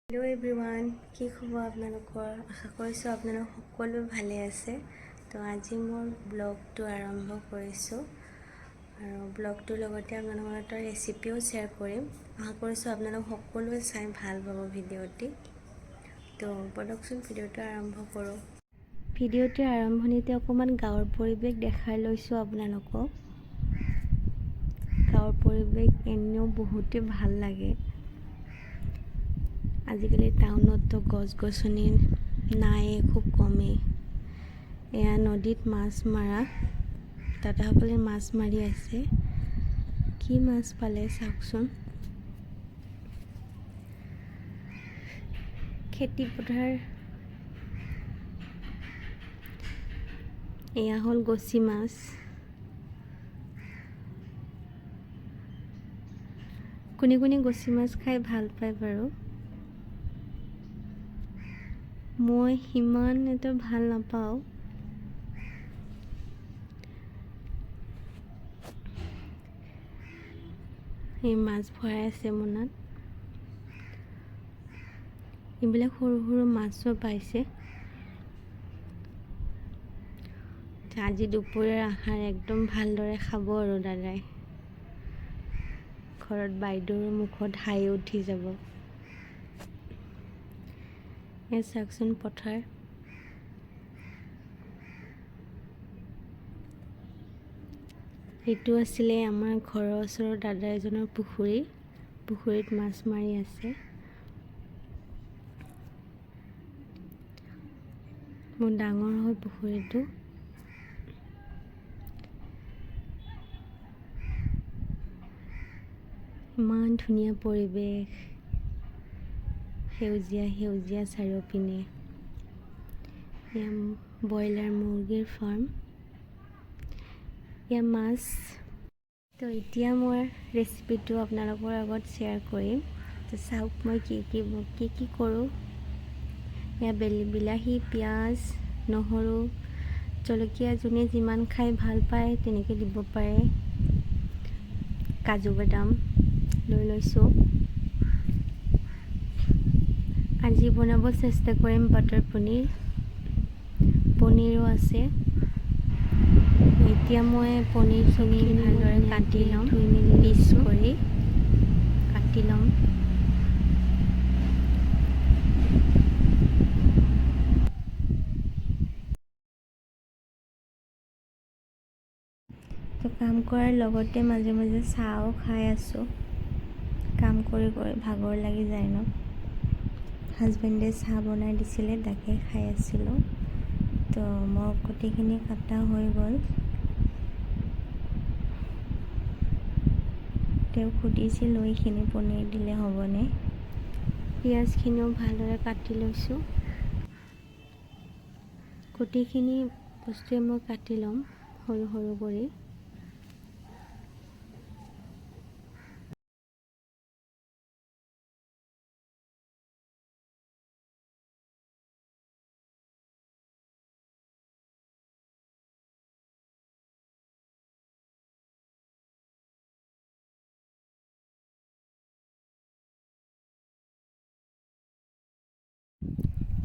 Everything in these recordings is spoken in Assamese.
হেল্ল' এভৰিৱান, কি খবৰ আপোনালোকৰ? আশা কৰিছোঁ আপোনালোক সকলো ভালে আছে। তো আজি মোৰ ব্লগটো আৰম্ভ কৰিছোঁ আৰু ব্লগটোৰ লগতে আপোনালোকৰ এটা ৰেচিপিও শ্বেয়াৰ কৰিম। আশা কৰিছোঁ আপোনালোক সকলোৱে চাই ভাল পাব ভিডিঅ'টি। তো ব'লকচোন, ভিডিঅ'টো আৰম্ভ কৰোঁ। ভিডিঅ'টিৰ আৰম্ভণিতে অকণমান গাঁৱৰ পৰিৱেশ দেখাই লৈছোঁ আপোনালোকক। গাঁৱৰ পৰিৱেশ এনেও বহুতেই ভাল লাগে। আজিকালি টাউনততো গছ গছনি নায়েই, খুব কমেই। এয়া নদীত মাছ মাৰা দাদাসকলে মাছ মাৰি আছে। কি মাছ পালে চাওকচোন। খেতি পথাৰ। এয়া হ'ল গছি মাছ। কোনে কোনে গছি মাছ খাই ভাল পায় বাৰু? মই সিমান এটা ভাল নাপাওঁ। এই মাছ ভৰাই আছে মোনাত। এইবিলাক সৰু সৰু মাছো পাইছে। আজি দুপৰীয়াৰ আহাৰ একদম ভালদৰে খাব আৰু দাদাই। ঘৰত বাইদেউৰ মুখত হাঁহি উঠি যাব। এয়া চাওকচোন পথাৰ। এইটো আছিলে আমাৰ ঘৰৰ ওচৰৰ দাদা এজনৰ পুখুৰী। পুখুৰীত মাছ মাৰি আছে। বহুত ডাঙৰ হয় পুখুৰীটো। ইমান ধুনীয়া পৰিৱেশ, সেউজীয়া সেউজীয়া চাৰিওপিনে। এয়া ব্ৰইলাৰ মুৰ্গীৰ ফাৰ্ম। এয়া মাছ। তো এতিয়া মই ৰেচিপিটো আপোনালোকৰ আগত শ্বেয়াৰ কৰিম। তো চাওক মই কি কি কি কি কৰোঁ। এয়া বিলাহী, পিঁয়াজ, নহৰু, জলকীয়া, যোনে যিমান খাই ভাল পায় তেনেকৈ দিব পাৰে। কাজু বাদাম লৈ লৈছোঁ। আজি বনাব চেষ্টা কৰিম বাটাৰ পনীৰ। পনীৰো আছে। এতিয়া মই পনীৰখিনি ভালদৰে কাটি ল'ম, ধুই মেলি পিচ কৰি কাটি ল'ম। তো কাম কৰাৰ লগতে মাজে মাজে চাহো খাই আছোঁ। কাম কৰি কৰি ভাগৰ লাগি যায় ন। হাজবেণ্ডে চাহ বনাই দিছিলে, তাকে খাই আছিলোঁ। তো মোৰ গোটেইখিনি কটা হৈ গ'ল। তেওঁক সুধিছিলোঁ, এইখিনি পনীৰ দিলে হ'বনে? পিঁয়াজখিনিও ভালদৰে কাটি লৈছোঁ। গোটেইখিনি বস্তুৱে মই কাটি ল'ম সৰু সৰু কৰি।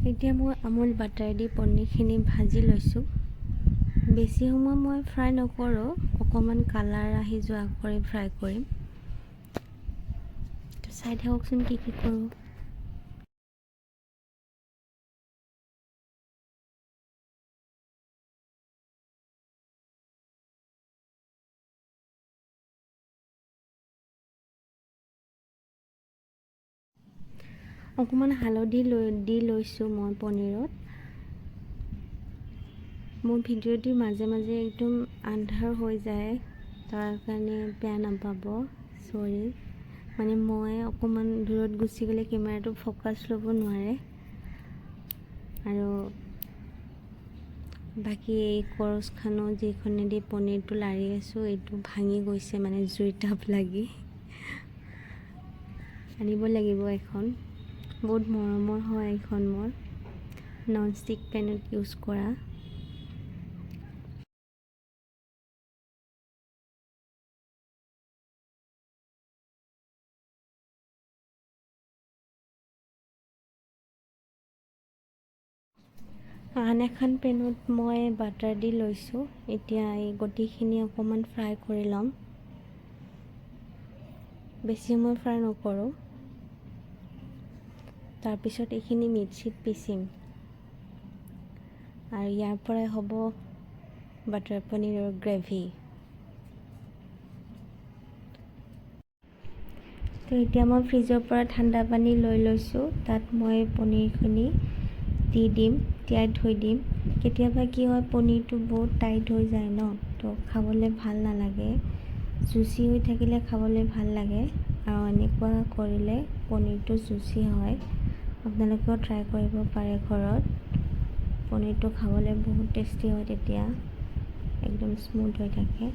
এতিয়া মই আমুল বাটাৰ দি পনীৰখিনি ভাজি লৈছোঁ। বেছি সময় মই ফ্ৰাই নকৰোঁ, অকণমান কালাৰ আহি যোৱা কৰি ফ্ৰাই কৰিম। তো চাই থাককচোন কি কি কৰোঁ। অকণমান হালধি লৈ দি লৈছোঁ মই পনীৰত। মোৰ ভিডিঅ'টি মাজে মাজে একদম আন্ধাৰ হৈ যায়, তাৰ কাৰণে বেয়া নাপাব, চৰি। মানে মই অকণমান দূৰত গুচি গ'লে কেমেৰাটো ফ'কাছ ল'ব নোৱাৰে। আৰু বাকী এই কৰচখনো, যিখনেদি পনীৰটো লাৰি আছোঁ, এইটো ভাঙি গৈছে, মানে জুইৰ তাপ লাগি। আনিব লাগিব এখন। বহুত মৰমৰ হয় এইখন মোৰ, নন ষ্টিক পেনত ইউজ কৰা। আন এখন পেনত মই বাটাৰ দি লৈছোঁ। এতিয়া এই গোটেইখিনি অকণমান ফ্ৰাই কৰি ল'ম, বেছি সময় ফ্ৰাই নকৰোঁ। তাৰপিছত এইখিনি মিক্সিত পিচিম আৰু ইয়াৰ পৰাই হ'ব বাটাৰ পনীৰৰ গ্ৰেভি। তো এতিয়া মই ফ্ৰিজৰ পৰা ঠাণ্ডা পানী লৈ লৈছোঁ। তাত মই পনীৰখিনি দি দিম, তিয়াই থৈ দিম। কেতিয়াবা কি হয়, পনীৰটো বহুত টাইট হৈ যায় ন, তো খাবলৈ ভাল নালাগে। জুচি হৈ থাকিলে খাবলৈ ভাল লাগে আৰু এনেকুৱা কৰিলে পনীৰটো জুচি হয়। আপোনালোকেও ট্ৰাই কৰিব পাৰে ঘৰত। পনীৰটো খাবলৈ বহুত টেষ্টি হয়, তেতিয়া একদম স্মুথ হৈ থাকে।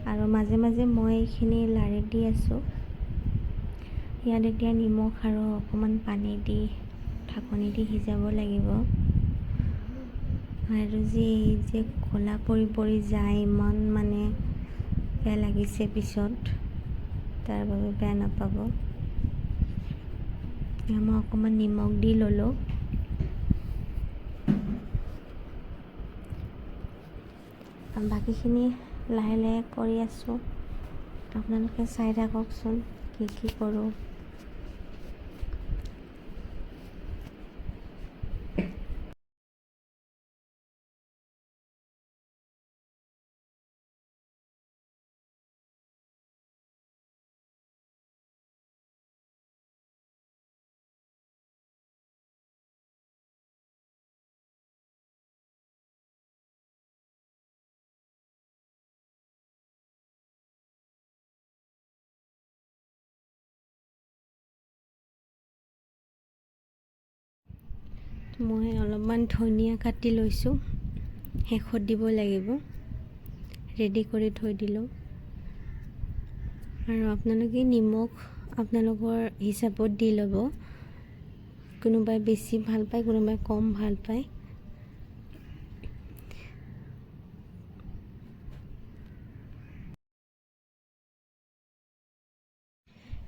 আৰু মাজে মাজে মই এইখিনি লাৰি দি আছোঁ। ইয়াত এতিয়া নিমখ আৰু অকণমান পানী দি ঢাকনি দি সিজাব লাগিব। আৰু যে এই যে ক'লা পৰি পৰি যায়, ইমান মানে বেয়া লাগিছে পিছত, তাৰ বাবে বেয়া নাপাব। মই অকণমান নিমখ দি ল'লোঁ। বাকীখিনি লাহে লাহে কৰি আছোঁ, আপোনালোকে চাই থাককচোন কি কি কৰোঁ। মই অলপমান ধনিয়া কাটি লৈছোঁ, শেষত দিব লাগিব, ৰেডি কৰি থৈ দিলোঁ। আৰু আপোনালোকে নিমখ আপোনালোকৰ হিচাপত দি ল'ব, কোনোবাই বেছি ভাল পায়, কোনোবাই কম ভাল পায়।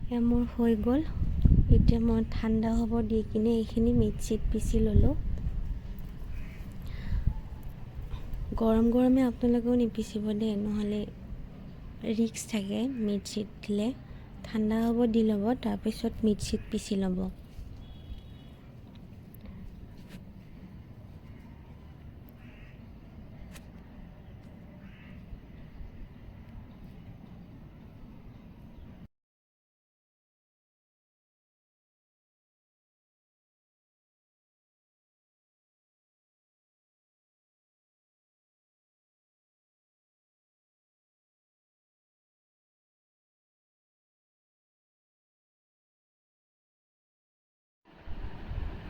এয়া মোৰ হৈ গ'ল। এতিয়া মই ঠাণ্ডা হ'ব দি কিনে এইখিনি মিক্সিত পিচি ল'লোঁ। গৰম গৰমে আপোনালোকেও নিপিচিব দেই, নহ'লে ৰিস্ক থাকে মিক্সিত দিলে। ঠাণ্ডা হ'ব দি ল'ব, তাৰপিছত মিক্সিত পিচি ল'ব।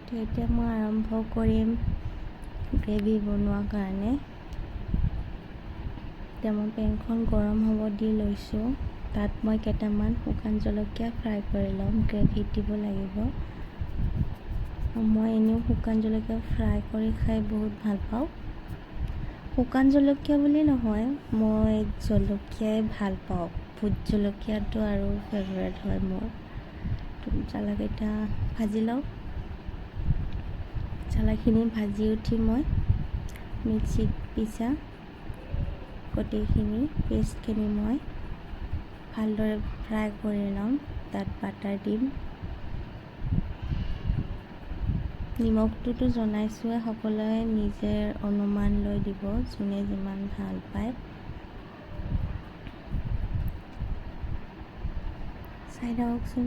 তো এতিয়া মই আৰম্ভ কৰিম গ্ৰেভি বনোৱাৰ কাৰণে। এতিয়া মই পেনখন গৰম হ'ব দি লৈছোঁ। তাত মই কেইটামান শুকান জলকীয়া ফ্ৰাই কৰি ল'ম, গ্ৰেভিত দিব লাগিব। মই এনেও শুকান জলকীয়া ফ্ৰাই কৰি খাই বহুত ভাল পাওঁ। শুকান জলকীয়া বুলি নহয়, মই জলকীয়াই ভাল পাওঁ। ভোট জলকীয়াটো আৰু ফেভৰেট হয় মোৰ। তো জ্বালাকেইটা ভাজি লওঁ। জ্বালাখিনি ভাজি উঠি মই মিক্সিত পিছা গোটেইখিনি পেষ্টখিনি মই ভালদৰে ফ্ৰাই কৰি ল'ম। তাত বাটাৰ দিম, নিমখটোতো জনাইছোঁৱে, সকলোৱে নিজে অনুমান লৈ দিব, যোনে যিমান ভাল পায়। চাই থাককচোন।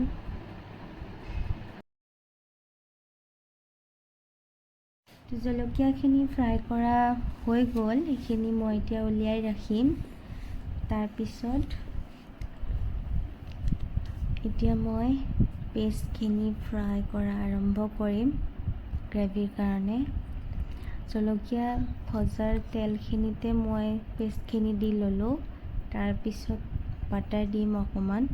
জলকীয়াখিনি ফ্ৰাই কৰা হৈ গ'ল, সেইখিনি মই এতিয়া উলিয়াই ৰাখিম। তাৰপিছত এতিয়া মই পেষ্টখিনি ফ্ৰাই কৰা আৰম্ভ কৰিম গ্ৰেভিৰ কাৰণে। জলকীয়া ভজাৰ তেলখিনিতে মই পেষ্টখিনি দি ল'লোঁ। তাৰপিছত বাটাৰ দিম অকণমান।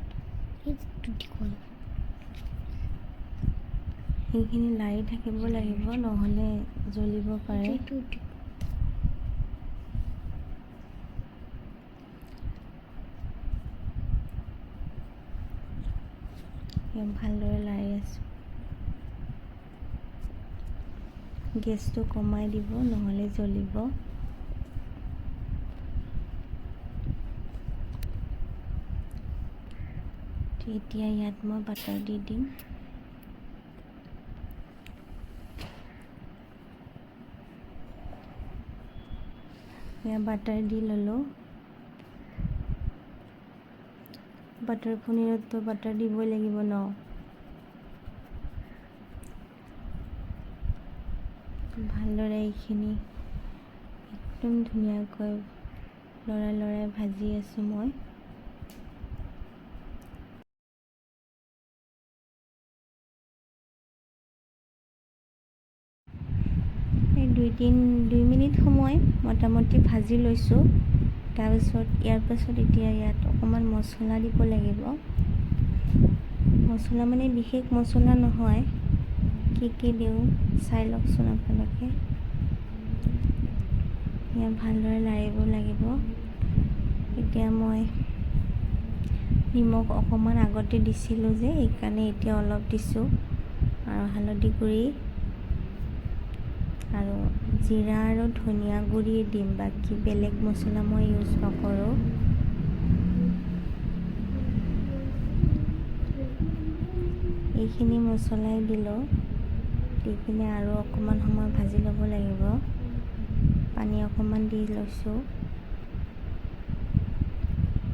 সেইখিনি লাৰি থাকিব লাগিব, নহ'লে জ্বলিব পাৰে। ভালদৰে লাৰি আছোঁ। গেছটো কমাই দিব, নহ'লে জ্বলিব। এতিয়া ইয়াত মই বাটাৰ দি দিম। এয়া বাটাৰ দি ল'লোঁ। বাটাৰ পনীৰততো বাটাৰ দিবই লাগিব ন। ভালদৰে এইখিনি একদম ধুনীয়াকৈ লৰাই লৰাই ভাজি আছোঁ মই। এই 2 মিনিট সময় মোটামুটি ভাজি লৈছোঁ। তাৰপিছত ইয়াৰ পাছত এতিয়া ইয়াত অকণমান মছলা দিব লাগিব। মছলা মানে বিশেষ মছলা নহয়, কি কি দিওঁ চাই লওকচোন আপোনালোকে। ইয়াত ভালদৰে লাৰিব লাগিব। এতিয়া মই নিমখ অকণমান আগতে দিছিলোঁ যে, সেইকাৰণে এতিয়া অলপ দিছোঁ। আৰু হালধি গুড়ি আৰু জিৰা আৰু ধনিয়া গুড়ি দিম, বাকী বেলেগ মছলা মই ইউজ নকৰোঁ। এইখিনি মছলাই দিলোঁ। দি কিনে আৰু অকণমান সময় ভাজি ল'ব লাগিব। পানী অকণমান দি লৈছোঁ।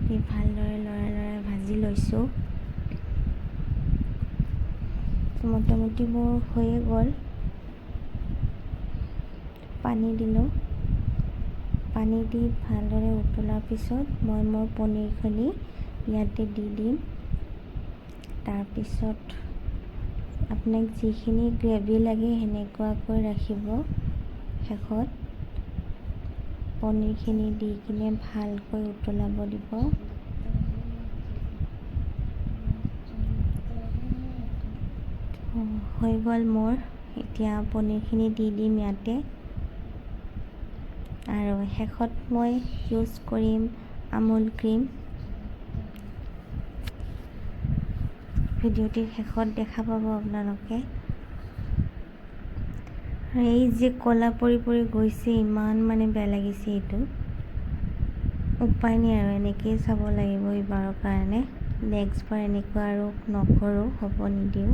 দি ভালদৰে লৰাই লৰাই ভাজি লৈছোঁ। মোটামুটি মোৰ হৈয়ে গ'ল। পানী দিলোঁ। পানী দি ভালদৰে উতলাৰ পিছত মই মোৰ পনীৰখিনি ইয়াতে দি দিম। তাৰপিছত আপোনাক যিখিনি গ্ৰেভি লাগে সেনেকুৱাকৈ ৰাখিব। শেষত পনীৰখিনি দি কিনে ভালকৈ উতলাব দিব। হৈ গ'ল মোৰ। এতিয়া পনীৰখিনি দি দিম ইয়াতে। আৰু শেষত মই ইউজ কৰিম আমুল ক্ৰীম। ভিডিঅ'টিৰ শেষত দেখা পাব আপোনালোকে। আৰু এই যে ক'লা পৰি পৰি গৈছে, ইমান মানে বেয়া লাগিছে এইটো। উপায় নাই আৰু, এনেকৈয়ে চাব লাগিব এইবাৰৰ কাৰণে। নেক্সট বাৰ এনেকুৱা আৰু নকৰোঁ, হ'ব নিদিওঁ।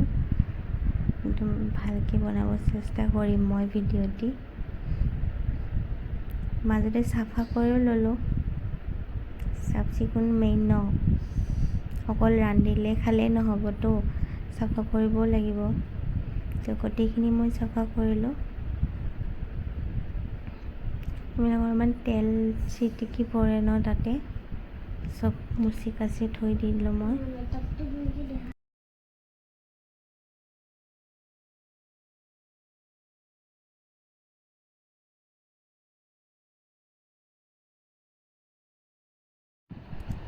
একদম ভালকৈ বনাব চেষ্টা কৰিম মই। ভিডিঅ'টি মাজতে চাফা কৰিও ল'লোঁ। চাফ চিকুণ মেইন ন। অকল ৰান্ধিলে খালেই নহ'বতো, চাফা কৰিবও লাগিব। তো গোটেইখিনি মই চাফা কৰিলোঁ। এইবিলাক অলপমান তেল চিটিকি পৰে ন তাতে, চব মুচি কাচি থৈ দিলোঁ মই।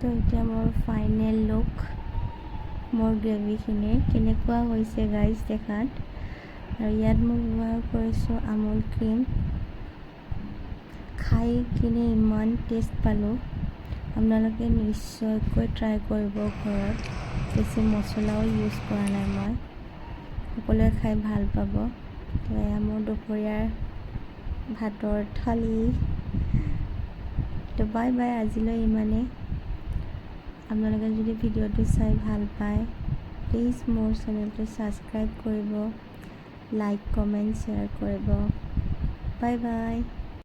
তো এতিয়া মোৰ ফাইনেল লুক মোৰ গ্ৰেভিখিনিৰ কেনেকুৱা হৈছে গাইজ দেখাত। আৰু ইয়াত মই ব্যৱহাৰ কৰিছোঁ আমুল ক্ৰীম। খাই কিনে ইমান টেষ্ট পালোঁ। আপোনালোকে নিশ্চয়কৈ ট্ৰাই কৰিব ঘৰত। বেছি মছলাও ইউজ কৰা নাই মই। সকলোৱে খাই ভাল পাব। তো এয়া মোৰ দুপৰীয়াৰ ভাতৰ থালি। তো বাই বাই, আজিলৈ ইমানেই। আপোনালোকে যদি ভিডিঅ'টো চাই ভাল পায়, প্লিজ মোৰ চেনেলটো ছাবস্ক্ৰাইব কৰিব, লাইক, কমেণ্ট, শ্বেয়াৰ কৰিব। Bye bye.